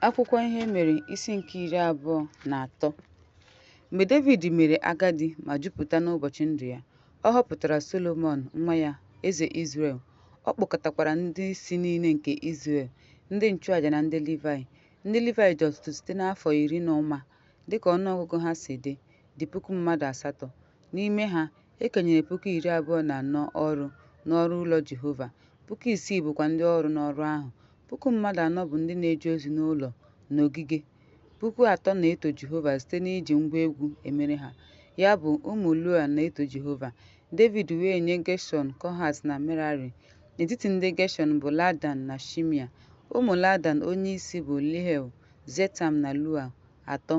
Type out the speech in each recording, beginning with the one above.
Akwụkwọ Ihe Mere, isi nke 23. Mgbe Devid mere agadi ma jupụta n'ụbọchị ndụ ya, ọ họpụtara Solomọn nwa ya eze Izrel, ọ kpọkọtakwara ndị isi niile nke Izrel, ndị nchụaja na ndị Livaị. Ndị Livaị dị ọtụtụ site n'afọ iri na ụma, dị ka ọnụ ọgụgụ ha si dị, dị puku mmadụ asatọ. N'ime ha, e kenyere 24,000 ọrụ n'ọrụ ụlọ Jehova, 6,000 bụkwa ndị ọrụ n'ọrụ ahụ, puku mmadụ anọ bụ ndị na-eje ozi n'ụlọ na ogige, 3,000 na-eto Jehova site n'iji ngwa egwu emere ha, ya bụ, ụmụ Livaị na-eto Jehova. Devid wee nye Geshọn, Kohat na Merari. N'etiti ndị Geshọn bụ Ledan na Shimei. Ụmụ Ledan onyeisi bụ Jehiel, Zetam na Juel, atọ.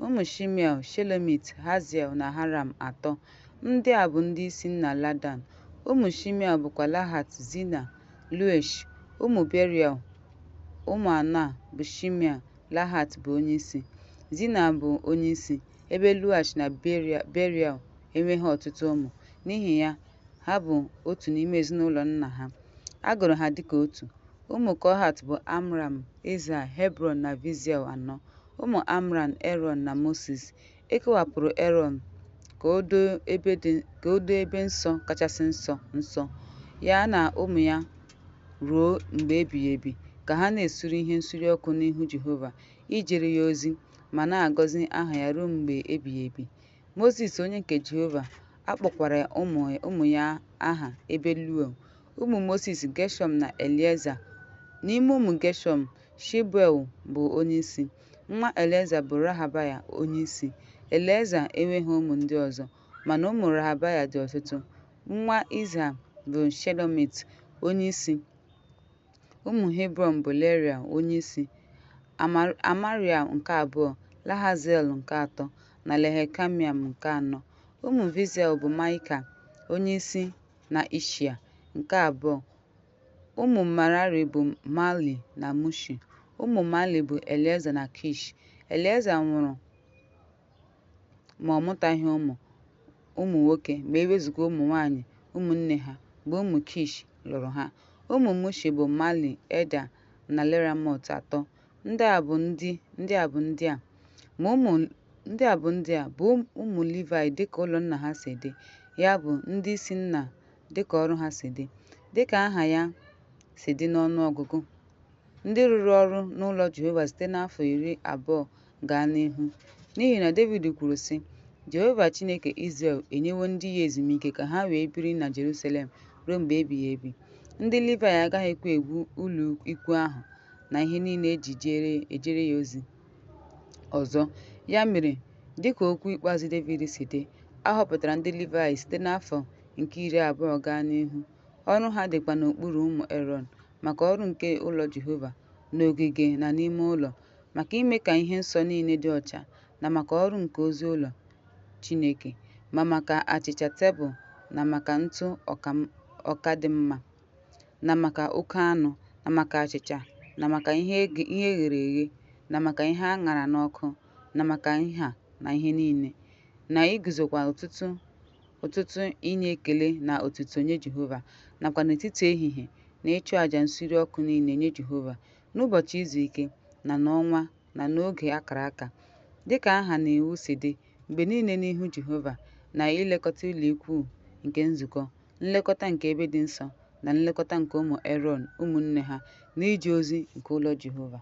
Ụmụ Shimei, Shelomit, Haziel na Haran, atọ. Ndị a bụ ndị isi nna Ledan. Ụmụ Shimei bụkwa Nahat, Zina, Jeush. Ụmụ Beriya, ụmụ anọ a, bụ Shimei, Nahat bụ onyeisi, Zina bụ onyeisi, ebe Jeush na Beriya enweghị ọtụtụ ụmụ, n'ihi ya ha bụ otu n'ime ezinụlọ nna ha, a gụrụ ha dị ka otu. Ụmụ Kohat bụ Amram, Izha, Hebrọn na Uziel, anọ. Ụmụ Amram, Erọn na Mosis. E kewapụrụ Erọn ka o doo ebe nsọ kachasị nsọ nsọ, ya na ụmụ ya ruo mgbe ebighị ebi, ka ha na-esure ihe nsure ọkụ n'ihu Jehova ijere ya ozi ma na-agọzi aha ya ruo mgbe ebighị ebi. Mosis onye nke Jehova, a kpọkwara ụmụ ya aha ebo Livaị. Ụmụ Mosis, Geshọm na Elieza. N'ime ụmụ Geshọm, Shebuel bụ onyeisi. Nwa Elieza bụ Rehabaya onyeisi. Elieza enweghị ụmụ ndị ọzọ, mana ụmụ Rehabaya dị ọtụtụ. Nwa Izha bụ Shelomit onyeisi. Ụmụ Hebrọn bụ Jeriya onyeisi, Amaraya nke abụọ, Jahaziel nke atọ, na Jekameam nke anọ. Ụmụ Uziel bụ Maịka onyeisi na Ishia nke abụọ. Ụmụ Merari bụ Mali na Mushi. Ụmụ Mali bụ Elieza na Kish. Elieza nwụrụ ma ọ mụtaghị ụmụ ụmụ nwoke ma e wezụga ụmụ nwaanyị ụmụnne ha, bụ ụmụ Kish, lụrụ ha. Ụmụ Mushi bụ Mali, Eda na Jeremot, atọ. Ndị a bụ ndị ndị a bụ ndị a, ndị a bụ ndị a, bụ ụmụ Livaị dị ka ụlọ nna ha si dị, ya bụ, ndị isi nna dị ka ọrụ ha si dị, dị ka aha ha si dị n'ọnụ ọgụgụ, ndị rụrụ ọrụ n'ụlọ Jehova site n'afọ 20 gaa n'ihu. N'ihi na Devid kwuru, sị, Jehova Chineke Izrel enyewo ndị ya ezumike ka ha wee biri na Jeruselem ruo mgbe ebighị ebi, ndị Livaị agaghịkwa ewu ụlọikwuu ahụ na ihe niile e ji ejere ya ozi ọzọ. Ya mere, dị ka okwu ikpeazụ Devid si dị, a họpụtara ndị Livaị site n'afọ nke 20 gaa n'ihu, ọrụ ha dịkwa n'okpuru ụmụ Erọn, maka ọrụ nke ụlọ Jehova, n'ogige na n'ime ụlọ, maka ime ka ihe nsọ niile dị ọcha na maka ọrụ nke ozi ụlọ Chineke, ma maka achịcha tebụl na maka ntụ ọka dị mma, na maka oke anụ, na maka achịcha na maka ihe e ghere eghe na maka ihe a ṅara n'ọkụ na maka nha na ihe niile, na iguzo kwa ụtụtụ ụtụtụ inye ekele na otuto nye Jehova, nakwa n'etiti ehihie na ịchụ àjà nsure ọkụ niile nye Jehova, n'ụbọchị izu ike na n'ọnwa na n'oge a kara aka, dị ka aha na iwu si dị mgbe niile n'ihu Jehova, na ilekọta ụlọikwuu nke nzukọ, nlekọta nke ebe dị nsọ na nlekọta nke ụmụ Erọn ụmụnne ha n'ije ozi nke ụlọ Jehova.